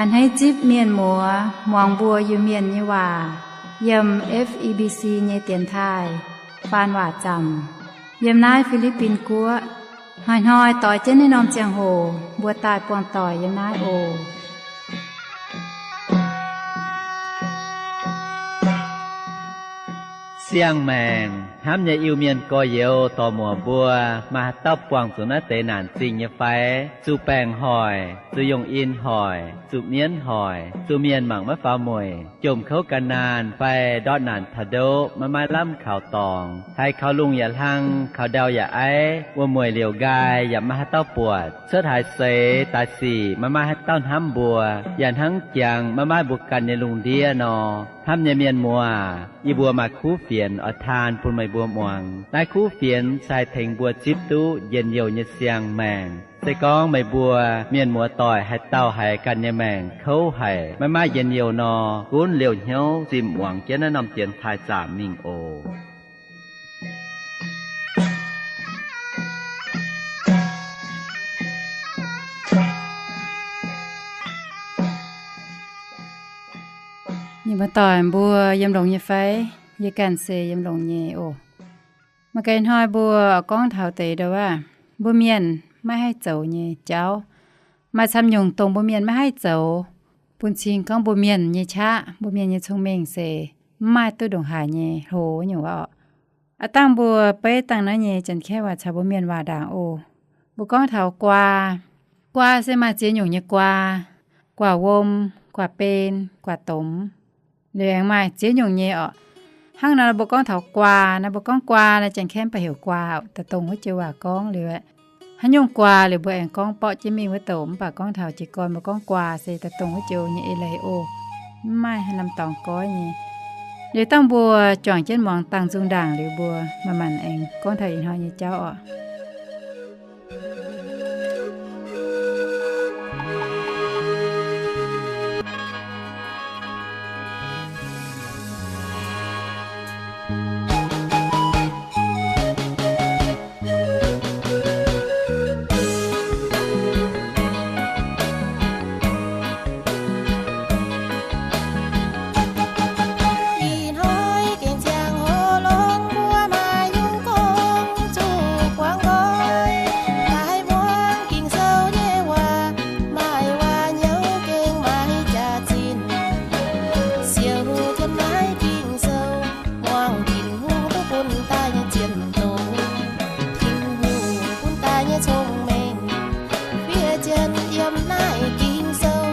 A'hneiv zipv mienh muoz muangx mbuo Iu-Mienh nyei waac yiem F E B C nyei dienx taaih faan waac zaamc yiem naaiv Fi^li^bin Guoqv. Hnoi-hnoi doix jienv naaiv norm ziangh hoc mbuo daaih buangh doic yiem naaiv oc. Siang-maengc hnamv nyei Iu-Mienh gorx-youz dorc-muoc mbuo, maaih haaix dauh buangh zuqc naaiv deix naanc zingh nyei fai? Zuqc baengc hoic, zuqc yongh in hoic, zuqc mienv hoic, zuqc mienh mangc maiv faaux mueic, jomc kouv gan naanh fai ndortv naanc taux ndoqv maiv maaih lamh kaux dorngx, haiz kaux lungh yaac hlang, kaux ndau yaac aiv, wuom-mueic liouc nqaai yaac maiv maaih haaix dauh buatc, cuotv haaix seix daaih sic maiv maaih haaix dauh hnamv mbuo, yaac hnangv jangx maiv maaih mbuo ganh nyei lungh ndiev nor. Hnamv nyei mienh muoz, yie mbuo maaih kuv fienx oix taan bun meih mbuo muangx. Naaiv kuv fienx se haih tengx mbuo zipv duqv njien-youh nyei siang-maengc. Se gorngv meih mbuo mienh muoz doic haaix dauh haiz ganh nyei maengc kouv haic, maiv maaih njien-youh nor, gunv liouh hnyouv zimh muangx jienv naaiv norm dienx taaih zaamc mingh oc. Mienh muoz doic mbuo yiem longx nyei fai? Yie ganh se yiem longx nyei oc. Maaih ganh hnoi mbuo gorngv taux deix ndau wuov, mbuo mienh maiv haih zoux nyei jauv. Maaih camv nyungc dongh mbuo mienh maiv haih zoux, bun cing gorngv mbuo mienh nyei qaqv, mbuo mienh nyei cong-mengh se mv maaih duqv ndongc haaix nyei hlo nyungc wuov oc. Aav dangh mbuo beiv dangh naaiv nyei Janx-Kaeqv waac caux mbuo mienh waac ndaangc oc. Mbuo gorngv taux guaa. Guaa se maaih ziex nyungc nyei guaa. Guaac wuom, guaac ben, guaac domh. Liuz aengx maaih ziex nyungc nyei oc. Hnangv nor mbuo gorngv taux guaa naaiv, mbuo gorngv guaa naaiv, Janx-Kaeqv mv baac heuc guaa oc. Da'dongh wuov joux waac gorngv liuz, haaix nyungc guaa liuz mbuo aengx gorngv borqv jienv mingh wuov douc, mv baac gorngv taux jiez gorn mbuo gorngv guaa se da'dongh wuov joux nyei eix leiz oc. Mv maaih haaix norm dorngx goiv nyei. Liuz dangh mbuo juangc jienv muangx dangh nzung ndaangc liuz mbuo manc-manc aengx gorngv taux ih hnoi nyei jauv oc. Ih hnoi gengh ziangh hoc longx mbuo maaih nyungc gong zuqc buangh nqoi, daaih muangx Ging-Sou nyei waac, maaih waac-nyouv gengh maaih jaax-zinh. Siou jienv naaiv Ging-Sou, muangx Tin-Hungh duqv bun daaih nyei zien doz, Tin-Hungh bun daaih nyei cong-mengh, fiev jienv yiem naaiv Ging-Sou.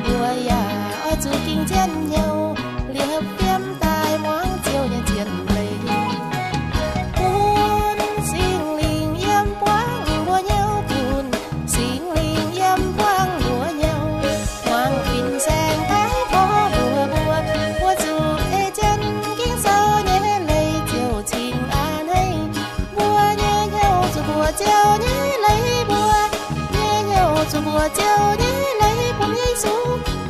Mbuo yaac oix zuqc ging jienv hnyouv, liepc fiem daaih muangx Ziouv nyei zien leiz. Bun Singx Lingh yiem buangv mbuo hnyouv, bun Singx Lingh yiem buangv mbuo hnyouv, muangx fin-saeng daaih tov mbuox mbuo, mbuo zuqc ei jienv Ging-Sou nyei leiz ziouc cingx a'hneiv. Mbuo nyei hnyouv zuqc mbuox Ziouv nyei leiz, mbuo nyei hnyouv zuqc mbuox Ziouv nyei leiz, bun Yesu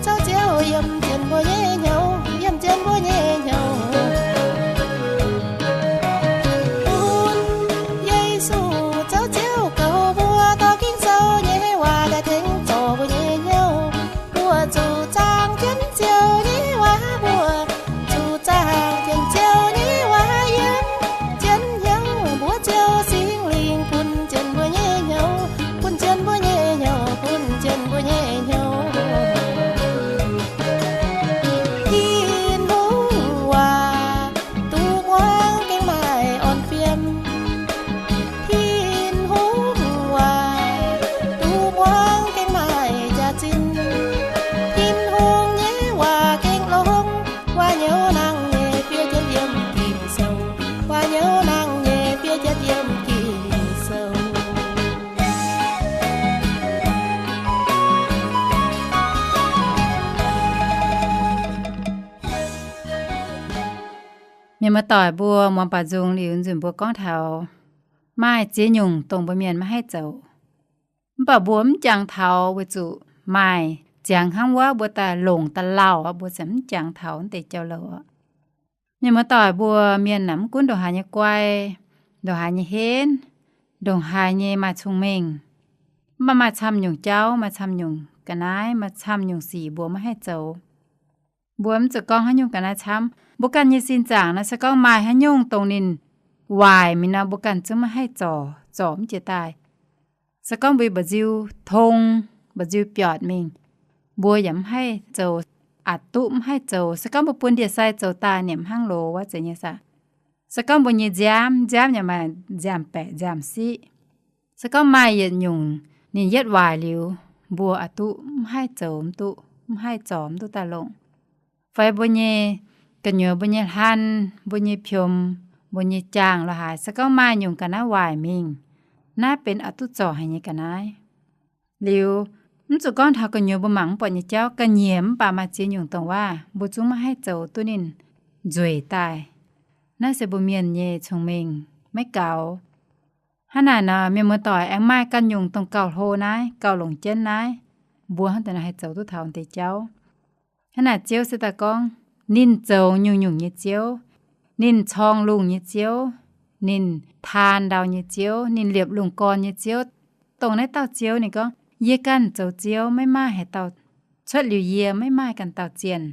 caux Ziouv yiem jienv mbuo nyei hnyouv, yiem jienv mbuo nyei hnyouv. Bun Yesu caux Ziouv goux mbuo, dorh Ging-Sou nyei waac daaih tengx zorc mbuo nyei hnyouv. Mbuo zuqc zaangc jienv Ziouv nyei waac, mbuo zuqc zaangc jienv Ziouv nyei waac yiem jienv hnyouv. Mbuox Ziouv Singx Lingh bun jienv mbuo nyei hnyouv, bun jienv mbuo nyei hnyouv, bun jienv mbuo nyei hnyouv. Tin-Hungh waac duqv muangx gengh maaih orn fiem. Tin-Hungh waac duqv muangx gengh maaih jaax-zinh. Tin-Hungh nyei waac gengh longx, waac-nyouv nangh nyei fiev jienv yiem Ging-Sou, waac-nyouv nangh nyei fiev jienv yiem Ging-Sou. Mienh muoz-doic mbuo muangx baac nzung liuz nzunc mbuo gorngv taux maaih ziex nyungc dongh mbuo mienh maiv haih zoux. Mv baac mbuo mv jangx taux weic zuqc maaih ziangx hnangv wuov mbuo daaih longc daaih lauh, mbuo ziouc mv jangx taux naaiv deix jauv-louc. Mienh muoz-doic mbuo mienh aah, mv gunv ndongc haaix nyei guai, ndongc haaix nyei henv, ndongc haaix nyei maaih cong-mengh, mv baac maaih camv nyungc jauv, maaih camv nyungc ga'naaiv maaih camv nyungc sic mbuo maiv haih zoux. Mbuo mv zuqc gorngv haaix nyungc ga'naaiv camv. Mbuo ganh nyei sin zaangc naaiv se gorngv maaih haaix nyungc dongh ninh waaic mingh nor, mbuo ganh zungv maiv haih zorc, zorc mv jiex daaih. Se gorngv mbuo mba'nziu tong, mba'nziu biortc mingh, mbuo yaac mv haih zoux, aqc duqv mv haih zoux. Se gorngv mbuo bun ndie-sai zoux daaih, ninh mv hnangv loz wuov zeiz nyei saah. Se gorngv mbuo nyei nziaamv, nziaamv yaac maaih nziaamv-baeqc nziaamv-siqv. Se gorngv maaih yietc nyungc ninh yietv waaic liuz, mbuo aqc duqv mv haih zoux mv duqv, mv haih zorc mv duqv daaih longc. Fai mbuo nyei gu'nyuoz, mbuo nyei hlan, mbuo nyei piom, mbuo nyei jaangh lorqc haaix, se gorngv maaih nyungc ga'naaiv waaic mingh, naaiv benx aqc duqv zorc haic nyei ga'naaiv. Liuz, mv zuqc gorngv taux gu'nyuoz mbuo mangc mv buatc nyei jauv, ga'nyiec mv baac maaih ziex nyungc dongh waac mbuo zungv maiv haih zoux duqv ninh nzueic daaih. Naaiv se mbuo mienh nyei cong-mengh maiv gaux. Hnangv naaic nor, mienh muoz-doic, aengx maaih ganh nyungc dongh gauh hlo naaiv, gauh longc jienv naaiv, mbuo hnangv deix nor haih zoux duqv taux deix jauv. Hnangv naaic Ziouv se daaih gorngv, ninh zoux nyungc-nyungc nyei ziouv, ninh corng lungh nyei ziouv, ninh taan ndau nyei ziouv, ninh liepc lungh gorn nyei ziouv. Dongh naaiv dauh ziouv ninh gorngv, yie ganh zoux ziouv, maiv maaih haaix dauh, cuotv liuz yie maiv maaih ganh dauh zienh,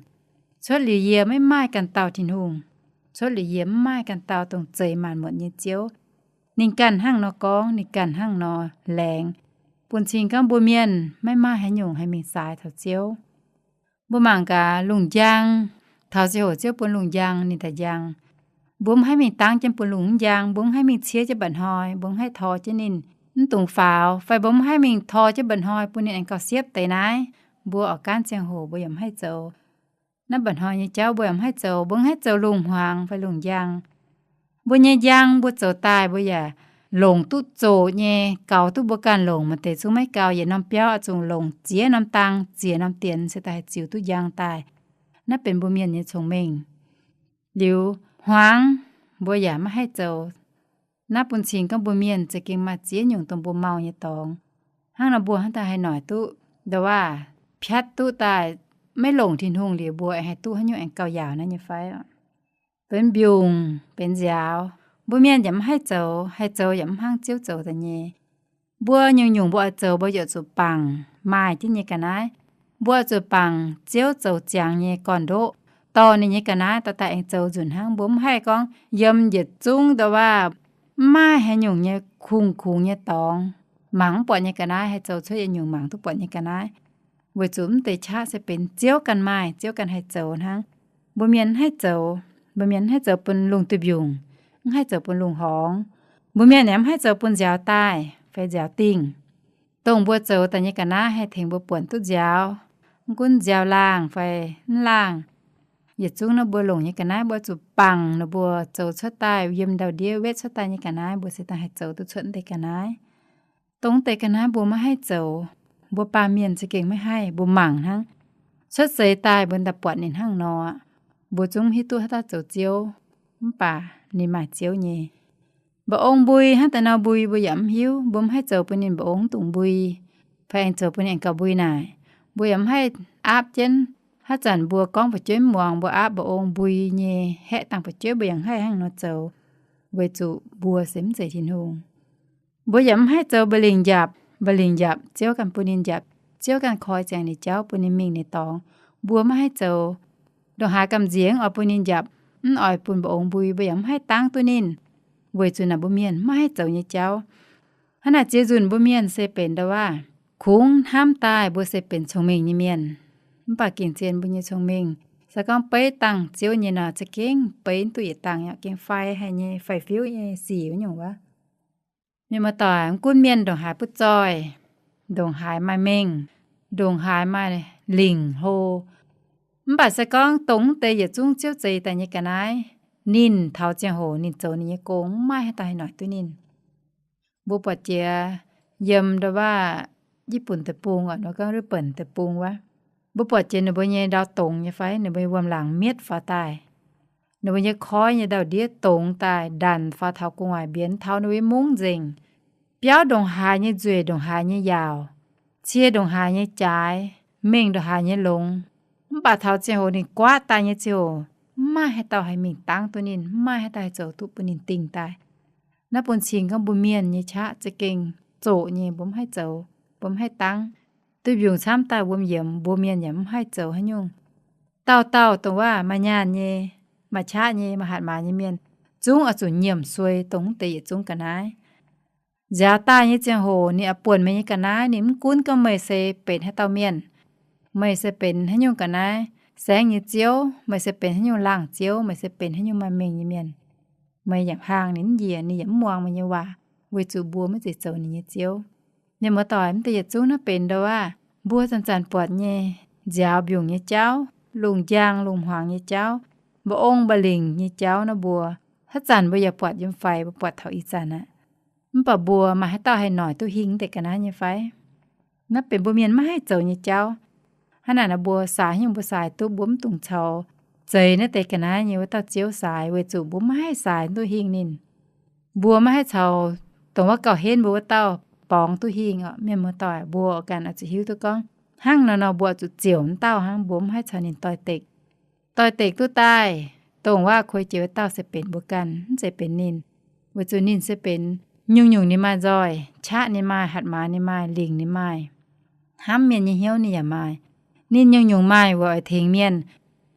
cuotv liuz yie maiv maaih ganh dauh Tin-Hungh, cuotv liuz yie mv maaih ganh dauh dongh zeix maanc muotc nyei ziouv. Ninh ganh hnangv nor gorngv, ninh ganh hnangv nor laengz, bun cing gorngv mbuo mienh maiv maaih haaix nyungc haih mingh saaix taux Ziouv. Mbuo mangc gaax lungh njang, taux ziangh hoc Ziouv bun lungh njang ninh daaih njang, mbuo mv haih mingh dangv jienv bun lungh mv njang, mbuo mv haih mingh ciev jienv mba'hnoi, mbuo mv haih tor jienv ninh mv dungx faaux, fai mbuo mv haih mingh tor jienv mba'hnoi bun ninh aengx gauh siepv deix naaiv. Mbuo oix gaanv ziangh hoc mbuo yaac mv haih zoux. Naaiv mba'hnoi nyei jauv mbuo yaac mv haih zoux, mbuo mv haih zoux lungh hmuangx fai lungh njang. Mbuo nyei njang mbuo zoux daaih mbuo yaac longc duqv zoqc nyei, gaux duqv mbuo ganh longc, maaih deix zungv maiv gaux, yietc norm biauv oix zuqc longc ziex norm dang, ziex norm dienx se daaih haih ziux duqv njang daaih. Naaiv benx mbuo mienh nyei cong-mengh. Liuz hmuangx mbuo yaac maiv haih zoux. Naaiv bun cing gorngv mbuo mienh za'gengh maaih ziex nyungc dongh mbuo mauh nyei dorngx. Hnangv nor mbuo hnangv daaih haih noic duqv, ndau waac piatv duqv daaih maiv longc Tin-Hungh liuz mbuo aengx haih duqv haaix nyungc aengx gauh yaauc naaiv nyei fai? Benx mbiungc, benx nziaaux. Mbuo mienh yaac mv haih zoux, haih zoux yaac mv hnangv Ziouv zoux daaih nyei. Mbuo nyungc-nyungc mbuo oix zoux mbuo yaac zuqc bangc maaih jienv nyei ga'naaiv. Mbuo oix zuqc bangc Ziouv zoux ziangx nyei gorn-ndoqv, dorh ninh nyei ga'naaiv dorh daaih aengx zoux nzunc hnangv. Mbuo mv haih gorngv yiem yietc zungv ndau waac mv maaih haaix nyungc nyei kungx-kungx nyei dorngx, mangc mv buatc nyei ga'naaiv haih zoux cuotv yietc nyungc mangc duqv buatc nyei ga'naaiv. Weic zuqc mv deix qaqv se benx Ziouv ganh maaih, Ziouv ganh haih zoux hnangv. Mbuo mienh mv haih zoux. Mbuo mienh mv haih zoux bun lungh duih mbiungc, mv haih zoux bun lungh horngz. Mbuo mienh yaac mv haih zoux bun nziaaux daaih fai nziaaux dingh. Dongh mbuo zoux daaih nyei ga'naaiv haih tengx mbuo buonc duqv nziaaux, mv gunv nziaaux laangh fai mv laangh. Yietc zungv naaiv mbuo longc nyei ga'naaiv mbuo zuqc bangc ninh mbuo zoux cuotv daaih, yiem ndau-ndiev wetv cuotv daaih nyei ga'naaiv mbuo se daaih haih zoux duqv cuotv deix ga'naaiv. Dongh deix ga'naaiv mbuo maiv haih zoux, mbuo baamh mienh za'gengh maiv haih, mbuo mangc hnangv. Cuotv seix daaih mbuo daaih buatc ninh hnangv nor, mbuo zungv mv hiuv duqv haaix dauh zoux Ziouv, mv baac ninh maaih Ziouv nyei. Mba'ong mbui hnangv daaih nor mbui mbuo yaac mv hiuv, mbuo mv haih zoux bun ninh mba'ong mv dungx mbui, fai aengx zoux bun ninh aengx gauh mbui naaic. Mbuo yaac mv haih aapv jienv. Haaix zanc mbuo gorngv fu'jueiv mv muangx, mbuo aapv mba'ong mbui nyei, haeqv dangh fu'jueiv, mbuo yaac mv haih hnangv nor zoux, weic zuqc mbuo se mv zeiz Tin-Hungh. Mbuo yaac mv haih zoux mba'lingc njapc. Mba'lingc njapc Ziouv ganh bun ninh njapc, Ziouv ganh koi ziangx ninh jauv bun ninh mingh ninh dorngx. Mbuo maiv haih zoux. Ndongc haaix gamh nziex oix bun ninh njapc, mv oix bun mba'ong mbui, mbuo yaac mv haih dangv duqv ninh, weic zuqc naaic mbuo mienh maiv haih zoux nyei jauv. Hnangv naaic ziex nzunc mbuo mienh se benx ndau waac kungx hnamv daaih mbuo se benx cong-mengh nyei mienh. Mv baac gengh zien mbuo nyei cong-mengh, se gorngv beiv dangh Ziouv nyei nor, za'gengh beiv mv duqv yietc dangh, yaac gengh fai haic nyei, fai fiuv nyei sic wuov nyungc wuov. Mienh muoz-doic, mv gunv mienh ndongc haaix butv zoih, ndongc haaix maaih mengh, ndongc haaix maaih lingc hlo, mv baac se gorngv dongh mv deix yietc zungv Ziouv zeix daaih nyei ga'naaiv, ninh taux ziangh hoc ninh zoux ninh nyei gong, mv maaih haaix dauh haih noic duqv ninh. Mbuo buatc jiex yiem ndau waac Yiv Bun Deic-Bung, oix nor gorngv Ri-Bun Deic-Bung wuov, mbuo buatc jiex ninh mbuo nyei ndau dongz nyei fai, ninh mbuo nyei wuom-laangc mietv faaux daaih, ninh mbuo nyei koiv nyei ndau-ndiev dongz daaih, ndanc faaux taux gu'nguaaic mbienx, taux ninh mbuo nyei mungv nzengc. Biauv ndongc haaix nyei nzueic, ndongc haaix nyei yaauc, cie ndongc haaix nyei jaaix, mengh ndongc haaix nyei longx, mv baac taux ziangh hoc ninh guaatv daaih nyei ziouc, mv maaih haaix dauh haih mingh dangv duqv ninh, mv maaih haaix dauh haih zoux duqv bun ninh dingh daaih. Naaiv bun cing gorngv mbuo mienh nyei qaqv za'gengh zoqc nyei, mbuo mv haih zoux, mbuo mv haih dangv. duqv mbiungc camv daaih wuom yiemx, mbuo mienh yaac mv haih zoux haaix nyungc. Dauh dauh dongh waac maaih nyaanh nyei, maaih qaqv nyei, maaih hatc maaz nyei mienh, zungv oix zuqc nyiemc suei dongh mv deix yietc zungv ga'naaiv. Nziaaux daaih nyei ziangh hoc ninh oix buonc meih nyei ga'naaiv, ninh mv gunv gorngv meih se benx haaix dauh mienh, meih se benx haaix nyungc ga'naaiv saengv nyei ziouv, meih se benx haaix nyungc laangh ziouv, meih se benx haaix nyungc maaih mengh nyei mienh, meih yaac hlang ninh mv njiec, ninh yaac mv muangx meih nyei waac, weic zuqc mbuo maiv zeiz zoux ninh nyei ziouv. Mienh muoz-doic, mv deix yietc zungv naaiv benx ndo aav, mbuo zanc-zanc buatc nyei nziaaux mbiungc nyei jauv, lungh njang lungh hmuangx nyei jauv, mba'ong mba'lingc nyei jauv naaiv mbuo, haaix zanc mbuo yaac buatc yiem faix, mbuo buatc taux ih zanc aqv. Mv baac mbuo maaih haaix dauh haih noic duqv hingh mv deix ga'naaiv nyei fai? Naaiv benx mbuo mienh maiv haih zoux nyei jauv. Hnangv naaic nor mbuo saaix haaix nyungc mbuo saaix duqv, mbuo mv dungx caux zeix naaiv deix ga'naaiv nyei wuov dauh ziouv saaix, weic zuqc mbuo maiv haih saaix duqv hingh ninh. Mbuo maiv haih caux dongh wuov gauh henv mbuo wuov dauh borngz duqv hingh orqc. Mienh muoz-doic, mbuo ganh oix zuqc hiuv duqv gorngv, hnangv nor nor mbuo oix zuqc ziouc wuov dauh hnangv, mbuo mv haih caux ninh doix-dekc. Doix-dekc duqv daaih, dongh waac kuei jiex wuov dauh se benx mbuo ganh, mv zeiz benx ninh, weic zuqc ninh se benx nyungc-nyungc ninh maaih nzoih, qaqv ninh maaih, hatc maaz ninh maaih, lingc ninh maaih, hnamv mienh nyei hnyouv ninh yaac maaih. Ninh nyungc-nyungc maaih weic oix tengx mienh,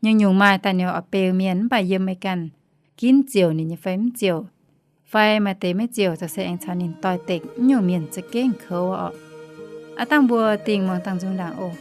nyungc-nyungc maaih daaih ninh oix beu mienh, mv baac yiem meih ganh ginv ziouc ninh nyei fai mv ziouc, fai maaih deix maiv ziouc, za'gengh se aengx caux ninh doix-dekc, mv nyungc mienh za'gengh kouv orqc. Aav dangh mbuo dingh muangx dangh nzung ndaangc oc.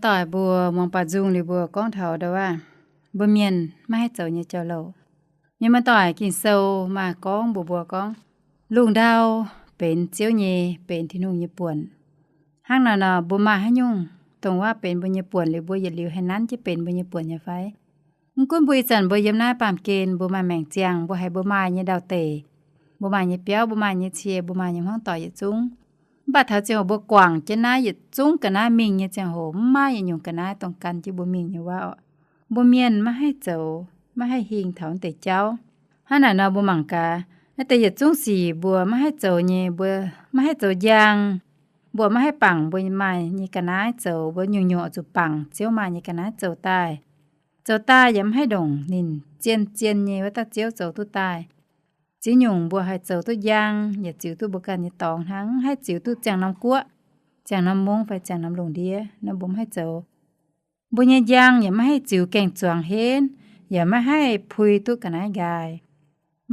Doic mbuo muangx baaux nzung liuz mbuo gorngv taux ndau wuov, mbuo mienh maiv haih zoux nyei jauv-louc. Mienh muoz-doic, Ging-Sou maaih gorngv mbuox mbuo gorngv, lungh ndau benx Ziouv nyei, benx Tin-Hungh nyei buonc. Hnangv naaic nor, mbuo maaih haaix nyungc dongh wuov benx mbuo nyei buonc liuz mbuo yietc liuz haih nanv jienv benx mbuo nyei buonc nyei fai? Mv gunv mbuo ih zanc mbuo yiem naaiv baamh gen mbuo maaih maengc ziangh, mbuo haiz mbuo maaih nyei ndau-deic, mbuo maaih nyei biauv, mbuo maaih nyei cie, mbuo maaih nyei hmuangv doic yietc zungv. Mv baac taux ziangh hoc mbuo guangc jienv naaiv yietc zungv ga'naaiv mingh nyei ziangh hoc, mv maaih yietc nyungc ga'naaiv dongh gan jienv mbuo mingh nyei wuov oc. Mbuo mienh maiv haih zoux, maiv haih hingh taux naaiv deix jauv. Hnangv naaic nor mbuo mangc gaax, naaiv deix yietc zungv sic mbuo maiv haih zoux nyei, mbuo maiv haih zoux njang, mbuo maiv haih bangc mbuo maaih nyei ga'naaiv zoux, mbuo nyungc-nyungc oix zuqc bangc Ziouv maaih nyei ga'naaiv zoux daaih. Zoux daaih yaac maiv haih ndongc ninh zien-zien nyei wuov dauh Ziouv zoux duqv daaih. Ziex nyungc mbuo haih zoux duqv njang, yaac ziux duqv mbuo ganh nyei dorngx hnangv, mv haih ziux duqv ziangh norm guoqv, ziangh norm mungv fai ziangh norm lungh ndiev nor mbuo maiv haih zoux. Mbuo nyei njang yaac maiv haih ziux gaeng-zuangx henv, yaac maiv haih pui duqv ga'naaiv nqaai,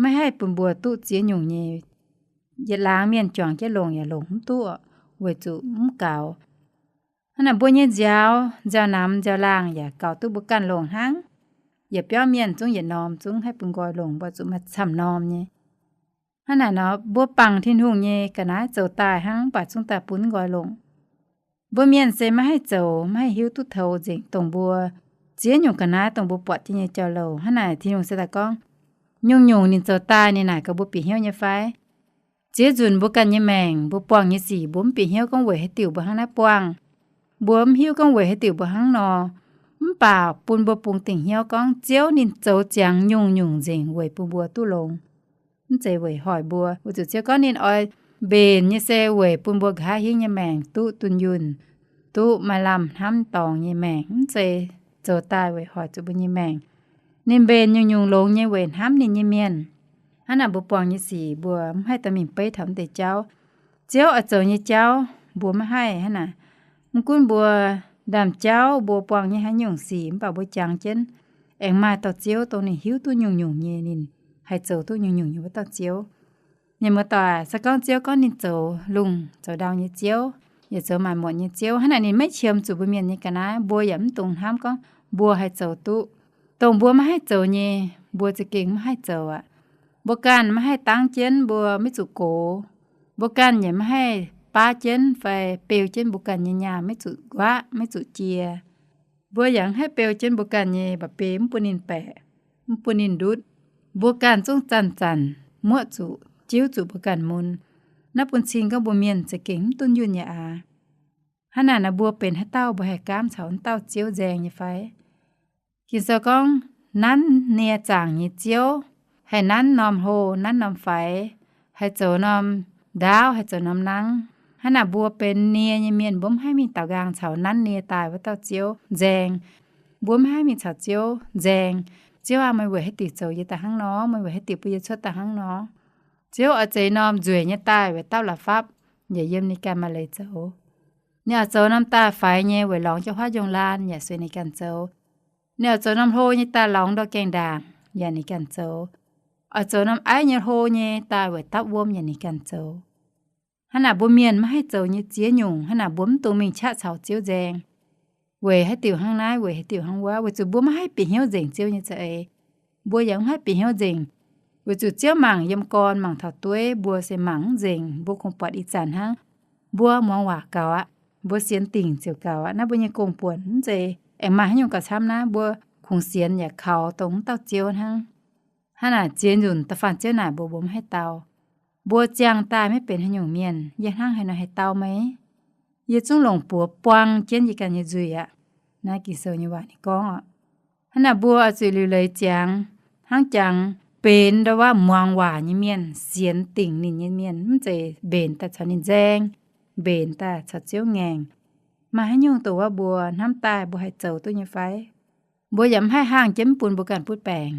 maiv haih bun mbuo duqv ziex nyungc nyei yietc laangz mienh juangc jienv longc yaac longc mv duqv, weic zuqc mv gaux. Hnangv naaic mbuo nyei nziaaux, nziaaux-namx nziaaux-laangh yaac gaux duqv mbuo ganh longc hnangv. Yietc biauv mienh zungv yietc norm zungv haih bun nqoi longc, mbuo zuqc maaih camv norm nyei. Hnangv naaic nor mbuo bangc Tin-Hungh nyei ga'naaiv zoux daaih hnangv, mv baac zungv daaih bun nqoi longc. Mbuo mienh se maiv haih zoux, maiv haih hiuv duqv toux nzengc dongh mbuo ziex nyungc ga'naaiv dongh mbuo buatc jienv nyei jauv-louc. Hnangv naaic Tin-Hungh se daaih gorngv, nyungc-nyungc ninh zoux daaih ninh naaic gaax mbuo bieqc hnyouv nyei fai? Ziex nzunc mbuo ganh nyei maengc, mbuo buangh nyei sic mbuo mv bieqc hnyouv gorngv weic haaix diuc mbuo hnangv naaiv buangh. Mbuo mv hiuv gorngv weic haaix diuc mbuo hnangv nor. Mv baac bun mbuo bungx dingc hnyouv gorngv Ziouv ninh zoux ziangx nyungc-nyungc nzengc weic bun mbuo duqv longx. Mv zeiz weic hoic mbuo, weic zuqc Ziouv gorngv ninh oix mbenc nyei se weic bun mbuo nqa'haav hingv nyei maengc duqv dunh yunh, duqv maaih lamh hnamv dorngx nyei maengc, mv zeiz zoux daaih weic hoic zuqc mbuo nyei maengc. Ninh mbenc nyungc-nyungc longx nyei weic hnamv ninh nyei mienh. Hnangv naaic mbuo buangh nyei sic mbuo mv haih dorh mingh beiv taux mv deix jauv. Ziouv oix zoux nyei jauv mbuo maiv haih hnangv naaic. Mv gunv mbuo ndaamv-jauv, mbuo buangh nyei haaix nyungc sic, mv baac mbuo jangx jienv aengx maaih dauh Ziouv dongh ninh hiuv duqv nyungc-nyungc nyei, ninh haih zoux duqv nyungc-nyungc nyei wuov dauh Ziouv. Mienh muoz-doic, se gorngv Ziouv gorngv ninh zoux lungh zoux ndau nyei Ziouv, yaac zoux maanc muotc nyei Ziouv, hnangv naaic ninh maiv qiemx zuqc mbuo mienh nyei ga'naaiv, mbuo yaac mv dungx hnamv gorngv mbuo haih zoux duqv. Dongh mbuo maiv haih zoux nyei, mbuo za'gengh maiv haih zoux aqv. Mbuo ganh maiv haih dangv jienv mbuo maiv zuqc gox. Mbuo ganh yaac maiv haih baav jienv fai beu jienv mbuo ganh nyei nyaah maiv zuqc nquaqv, maiv zuqc jiex. Mbuo yaac mv haih beu jienv mbuo ganh nyei mba'biei mv bun ninh baeqc, mv bun ninh ndutv. Mbuo ganh zungv zanc-zanc muoqv zuqc, jiuv zuqc mbuo ganh mun. Naaiv bun cing gorngv mbuo mienh za'gengh mv dunh yunh nyei aqv. Hnangv naaic nor mbuo benx haaix dauh mbuo haih gaamv caux wuov dauh Ziouv nzaeng nyei fai? Ging-Sou gorngv, nanv nie zaangc nyei Ziouv, haih nanv norm hlo, nanv norm faix, haih zoux norm ndaauv, haih zoux norm nangv. Hnangv naaic mbuo benx nie nyei mienh mbuo mv haih mingh daaux nqaang caux nanv nie daaih wuov dauh Ziouv nzaeng. Mbuo mv haih mingh caux Ziouv nzaeng, Ziouv aah, meih weic haaix diuc zoux yie daaih hnangv nor? Meih weic haaix diuc bun yie cuotv daaih hnangv nor? Ziouv oix zeix norm nzueic nyei daaih weic daauv la'fapv, yaac yiem ninh ganh maaih leiz zoux. Ninh oix zoux norm daaih faix nyei weic lorngx jienv huaav njong-laanh, yaac sueih ninh ganh zoux. Ninh oix zoux norm hlo nyei daaih lorngx ndau gaengh ndaangc, yaac ninh ganh zoux. Oix zoux norm aiv nyei hlo nyei daaih weic dapv wuom, yaac ninh ganh zoux. Hnangv naaic mbuo mienh maiv haih zoux nyei ziex nyungc, hnangv naaic mbuo mv dungx mingh qaqv caux Ziouv nzaeng. Weic haaix diuc hnangv naaiv, weic haaix diuc hnangv wuov, weic zuqc mbuo maiv haih bieqc hnyouv nzengc Ziouv nyei za'eix. Mbuo yaac mv haih bieqc hnyouv nzengc, weic zuqc Ziouv mangc yiem gorn mangc taux dueiv, mbuo se mangc mv nzengc, mbuo kungx buatc ih zanc hnangv. Mbuo muangx waac gaux aqv, mbuo sienx dingc ziouc gaux aqv. Naaiv mbuo nyei gong-buonc mv zeiz aengx maaih haaix nyungc gauh camv naaiv, mbuo kungx sienx yaac kaux dongh wuov dauh Ziouv hnangv. Hnangv naaic ziex nzunc da'faanh Ziouv naaic mbuo, mbuo mv haih dau. Mbuo ziangh daaih maiv benx haaix nyungc mienh, yie hnangv haaix nor haih dau meih? Yie zungv longc buoz buang jienv yie ganh nyei nzuih aqv. Naaiv Ging-Sou nyei waac ninh gorngv oc. Hnangv naaic mbuo oix zuqc liuc leiz ziangx, hnangv jangx benx ndau wuov muangx waac nyei mienh, sienx dingc ninh nyei mienh, mv zeiz mbenc daaih caux ninh nzaeng, mbenc daaih caux Ziouv ngaengc. Maaih haaix nyungc dongh wuov mbuo hnamv daaih mbuo haih zoux duqv nyei fai? Mbuo yaac mv haih hangh jienv mv bun mbuo ganh butv baengc.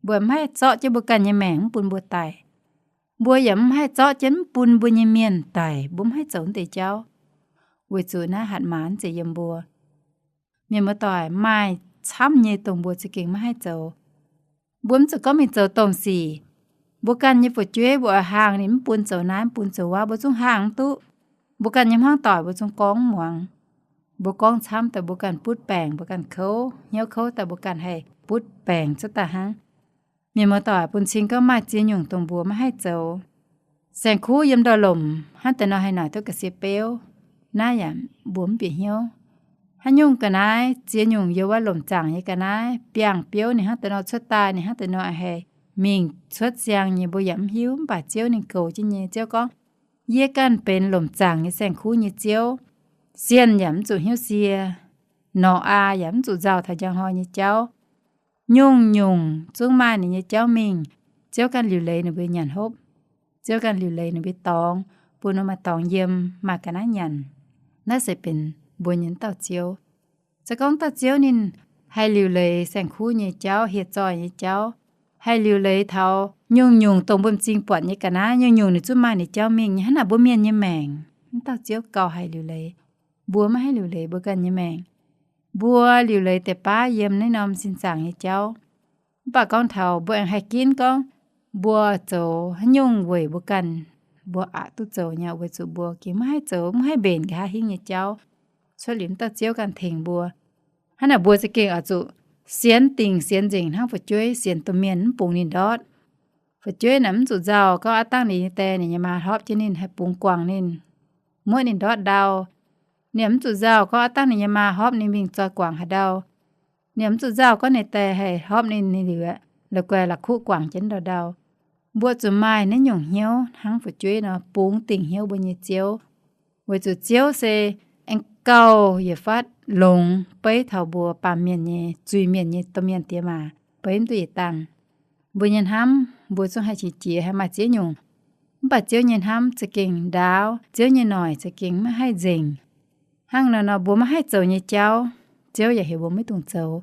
Mbuo mv haih zorqv jienv mbuo ganh nyei maengc mv bun mbuo daic. Mbuo yaac mv haih zorqv jienv mv bun mbuo nyei mienh daic. Mbuo mv haih zoux naaiv deix jauv, weic zuqc naaiv hatc maaz zeiz yiem mbuo. Mienh muoz-doic, maaih camv nyei dongh mbuo za'gengh maiv haih zoux. Mbuo mv zuqc gorngv mingh zoux domh sic. Mbuo ganh nyei fu'jueiv mbuo oix hangh ninh mv bun zoux naaiv mv bun zoux wuov, mbuo zungv hangh mv duqv. Mbuo ganh nyei hmuangv doic mbuo zungv gorngv mv muangx. Mbuo gorngv camv daaih mbuo ganh butv baengc, mbuo ganh kouv, hnyouv kouv daaih mbuo ganh haih butv baengc cuotv daaih hnangv. Mienh muoz-doic, bun cing gorngv maaih ziex nyungc dongh mbuo maiv haih zoux. Saeng-kuv yiem ndorm-lomc hnangv deix nor haih noic duqv ga'sie beuv, naaiv yaac mbuo mv bieqc hnyouv. Haaix nyungc ga'naaiv, ziex nyungc youz wuov lomc zaangc nyei ga'naaiv, biangh biouv ninh hnangv deix nor cuotv daaih, ninh hnangv deix nor haih mingh cuotv siang nyei mbuo yaac mv hiuv, mv baac Ziouv ninh goux jienv nyei. Ziouv gorngv, yie ganh benx lomc zaangc nyei saeng-kuv nyei Ziouv. Sienh yaac mv zuqc hnyouv sie, norqc aa yaac mv zuqc nzauh taux njang hnoi nyei jauv. Nyungc-nyungc zungv maaih ninh nyei jauv mingh. Ziouv ganh liuc leiz ninh mbuo nyanc hopv. Ziouv ganh liuc leiz ninh mbuo dorngx, bun ninh maaih dorngx yiem, maaih ga'naaiv nyanc. Naaiv se benx mbuo nyei wuov dauh Ziouv. Se gorngv dauh Ziouv ninh haih liuc leiz saeng-kuv nyei jauv, hieh zoih nyei jauv, haih liuc leiz taux nyungc-nyungc dongh mbuo m'zing buatc nyei ga'naaiv, nyungc-nyungc ninh zungv maaih ninh jauv mingh nyei, hnangv naaic mbuo mienh nyei maengc, wuov dauh Ziouv gauh haih liuc leiz. Mbuo maiv haih liuc leiz mbuo ganh nyei maengc. Mbuo liuc leiz deix baav yiem naaiv norm sin zaangc nyei jauv. Mv baac gorngv taux mbuo aengx haih ginv gorngv mbuo zoux haaix nyungc weic mbuo ganh, mbuo aqc duqv zoux nyei, weic zuqc mbuo gengh maiv haih zoux, maiv haih mbenc nqa'haav hingv nyei jauv. Cuotv liuz wuov dauh Ziouv ganh tengx mbuo. Hnangv naaic mbuo za'gengh oix zuqc sienx dingc sienx nzengc hnangv fu'jueiv sienx domh mienh mv bungx ninh ndortv. Fu'jueiv naaic mv zuqc nzauh gorngv aav dangh ninh nyei die ninh nyei maa hlopv jienv ninh haih bungx guangc ninh, muoqv ninh ndortv ndau. Ninh mv zuqc nzauh gorngv aav dangh ninh nyei maa hlopv ninh mingh zoi guangc haaix ndau. Ninh mv zuqc nzauh gorngv ninh die haih hlopv ninh, ninh liuz la'guaih la'kuqv guangc jienv ndau-ndau. Mbuo zuqc maaih naaiv nyungc hnyouv hnangv fu'jueiv nor, bungx dingc hnyouv mbuo nyei Ziouv. Weic zuqc Ziouv se aengx gauh yietc fatv longx beiv taux mbuo baamh mienh nyei, zuiz-mienh nyei domh mienh diex maac, beiv mv duqv yietc dangh. Mbuo nyei hnamv mbuo zungv haih qiex jiez, haih maaih ziex nyungc. Mv baac Ziouv nyei hnamv za'gengh ndaauv, Ziouv nyei noic za'gengh maiv haih nzengc. Hnangv nor nor mbuo maiv haih zoux nyei jauv, Ziouv yaac heuc mbuo maiv dungx zoux.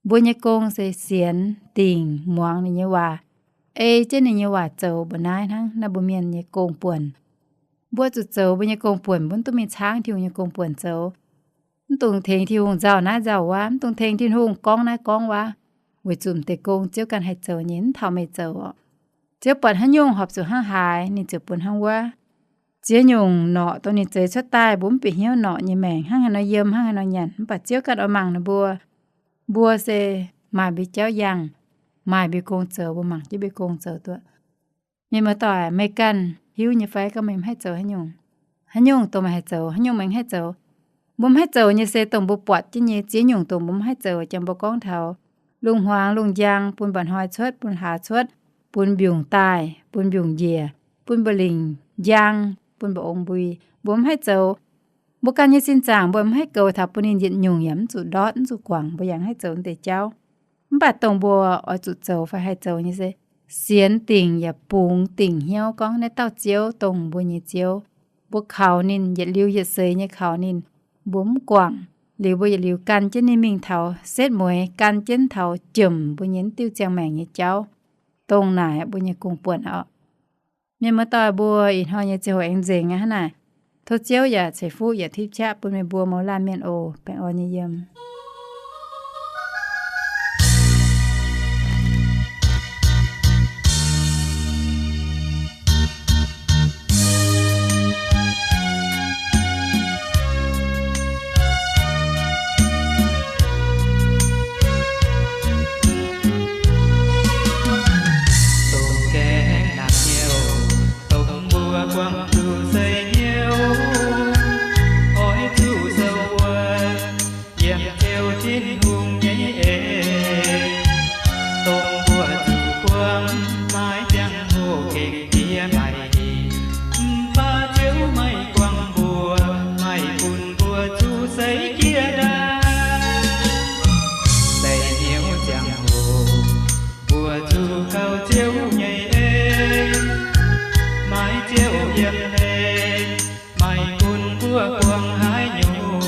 Mbuo nyei gong se sienx dingc muangx ninh nyei waac, ei jienv ninh nyei waac zoux, mbuo naaiv hnangv naaiv mbuo mienh nyei gong-buonc. Mbuo zuqc zoux mbuo nyei gong-buonc, mbuo mv dungx mingh caangv Tin-Hungh nyei gong-buonc zoux. Mv dungx tengx Tin-Hungh nzauh naaiv nzauh wuov, mv dungx tengx Tin-Hungh gorngv naaiv gorngv wuov, weic zuqc m'deix gong Ziouv ganh haih zoux nyei, mv taux meih zoux oc. Ziouv buatc haaix nyungc horpc zuqc hnangv haaix, ninh ziouc bun hnangv wuov. Ziex nyungc norqc dongh ninh zeix cuotv daaih, mbuo mv bieqc hnyouv norqc nyei maengc hnangv haaix nor yiem, hnangv haaix nor nyanc, mv baac Ziouv ganh oix mangc ninh mbuo. Mbuo se maaih mbuo jauv yangh, maaih mbuo gong zoux, mbuo mangc jienv mbuo gong zoux duqv. Mienh muoz-doic, meih ganh hiuv nyei fai gorngv meih mv haih zoux haaix nyungc? Haaix nyungc dongh meih haih zoux, haaix nyungc meih mv haih zoux? Mbuo mv haih zoux nyei se dongh mbuo buatc jienv nyei ziex nyungc dongh mbuo mv haih zoux, jangx mbuo gorngv taux lungh hmuangx lungh njang, bun mba'hnoi cuotv, bun hlaax cuotv, bun mbiungc daaih, bun mbiungc njiec, bun mba'lingc njang, bun mba'ong mbui, mbuo mv haih zoux. Mbuo ganh nyei sin zaangc mbuo mv haih goux taux bun ninh yietc nyungc yaac mv zuqc ndortv, mv zuqc guangc, mbuo yaac mv haih zoux wuov deix jauv. Mv baac dongh mbuo oix zuqc zoux fai haih zoux nyei se sienx dingc yaac bungx dingc hnyouv gorngv naaiv dauh Ziouv dongh mbuo nyei Ziouv. Mbuo kaux ninh, yietc liuz yietc seix nyei kaux ninh, mbuo mv guangc. Liuz mbuo yietc liuz gan jienv ninh mingh taux setv mueiz, gan jienv taux jomc mbuo nyei diuh ziangh maengc nyei jauv. Dongh naaic mbuo nyei gong-buonc oc. Mienh muoz-doic mbuo, ih hnoi nyei ziangh hoc aengx nzengc aqv hnangv naaic. Tov Ziouv yaac ceix fuqv yaac tipv qaqv bun meih mbuo mouz laanh mienh oc. Baengh orn nyei yiem. Dongh gaengh nangc hnyouv, dongh mbuo buangh zuqc seix hnyouv, oix zuqc sou wuov yiem Ziouv Tin-Hungh nyei en. Dongh mbuo zuqc buangh maiv ziangh hoc gengh jiex maengc, mv baac Ziouv maiv guangc mbuo, maiv bun mbuo zuqc seix jiex ndaangc. Seix hnyouv ziangh hoc, mbuo zuqc kaux Ziouv nyei en, maiv Ziouv yiem hlen, maiv gunv mbuo buangh haaix nyungc,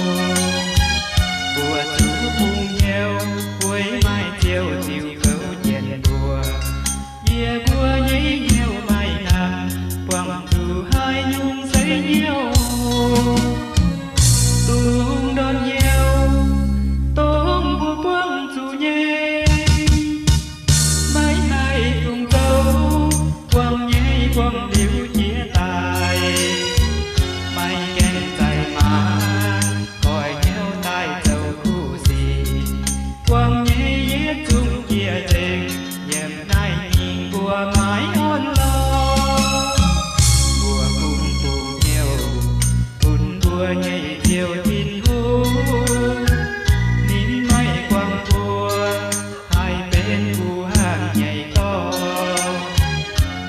mbuo zuqc bungx hnyouv, weic maiv Ziouv ziux kouv jienv mbuo. Yie mbuo nyei hnyouv maiv hnamv buangh zuqc haaix nyungc seix hnyouv. Dongh ndortv hnyouv, dongh mbuo buangh zuqc nyei, maiv haih dungx zoux, buangh nyei buangh liuz jiex daaih, maiv gaengh zaih maanc, goiv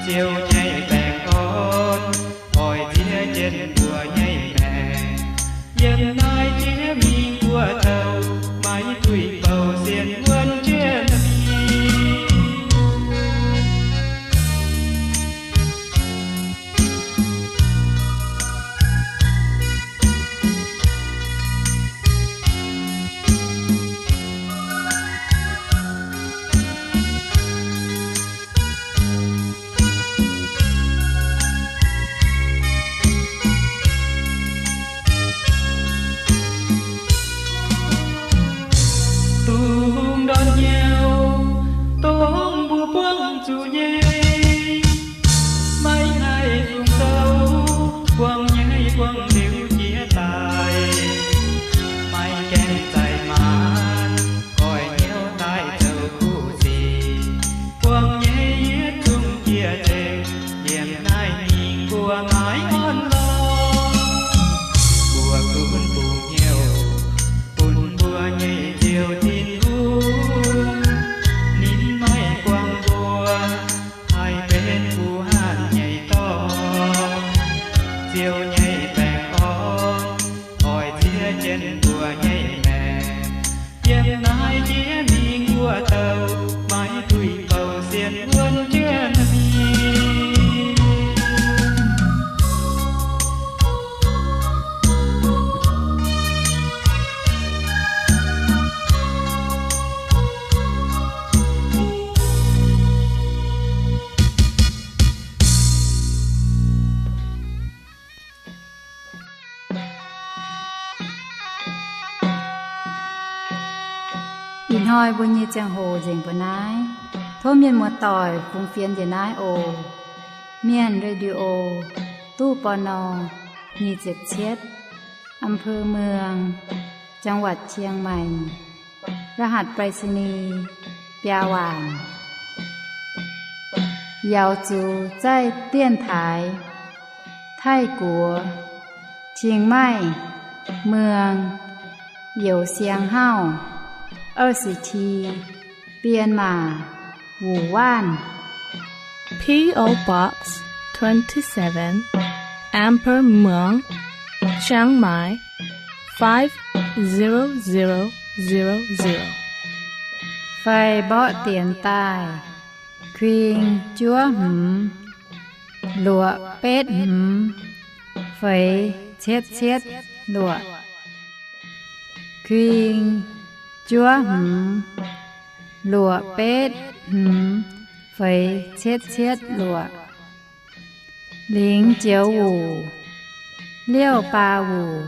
Ziouv nyei baengh orn oix ziex jienv mbuo nyei maengc. Yiem naaiv jiex mingh mbuo douh maiv duih bouh sienx wuonv jienv mingh. Dungz ndortv hnyouv dongh mbuo buangv zuqc nyei, maiv haih dungz douh, buangv nyei buangv liuz jiex daaih. Maiv gaengh zaih maanc, goiv hnyouv daaih zoux kuv sic, buangv nyei yietc zungv jiex nzengc. Yiem naaiv mingh mbuo maiv orn lorqc. Mbuo gunv bungx hnyouv bun mbuo nyei Ziouv Tin-Hungh, ninh maiv buangv mbuo haih benx guh hanh nyei dorngx. Ziouv nyei baengh orn oix ziex jienv mbuo nyei maengc. Yiem naaiv jiex mingh mbuo douh maiv duih bouh sienx wuonv jienv mingh. Ih hnoi mbuo nyei ziangh hoc nzengc mbuo naaiv. Tov mienh muoz-doic fungx fienx njiec naaiv oc. Mienh Radio, ตู้ ปณ. nyic ziepc cietv, อำเภอเมือง จังหวัดเชียงใหม่ รหัสไปรษณีย์ biaa waanc. Yaux zuqc zaih dienx taaix Taiv-Guoqv, Chiang Mai, เมือง Youh Siang Hauv, 二十七, Myanmar, Wuhan. P O Box twenty-seven, Amber Muang, Chiang Mai, five zero zero zero zero. Fai mborqv dienx daaih, kuing juov hmz, luoqc betv hmz, feix cietv cietv luoqc. Kuing juov hmz, luoqc betv hmz, feix cietv cietv luoqc. 零九五, 六八五,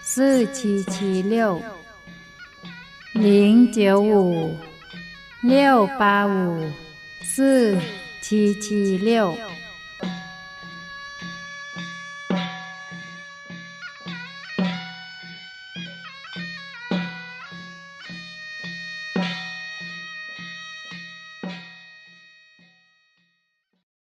四七七六. 零九五, 六八五, 四七七六.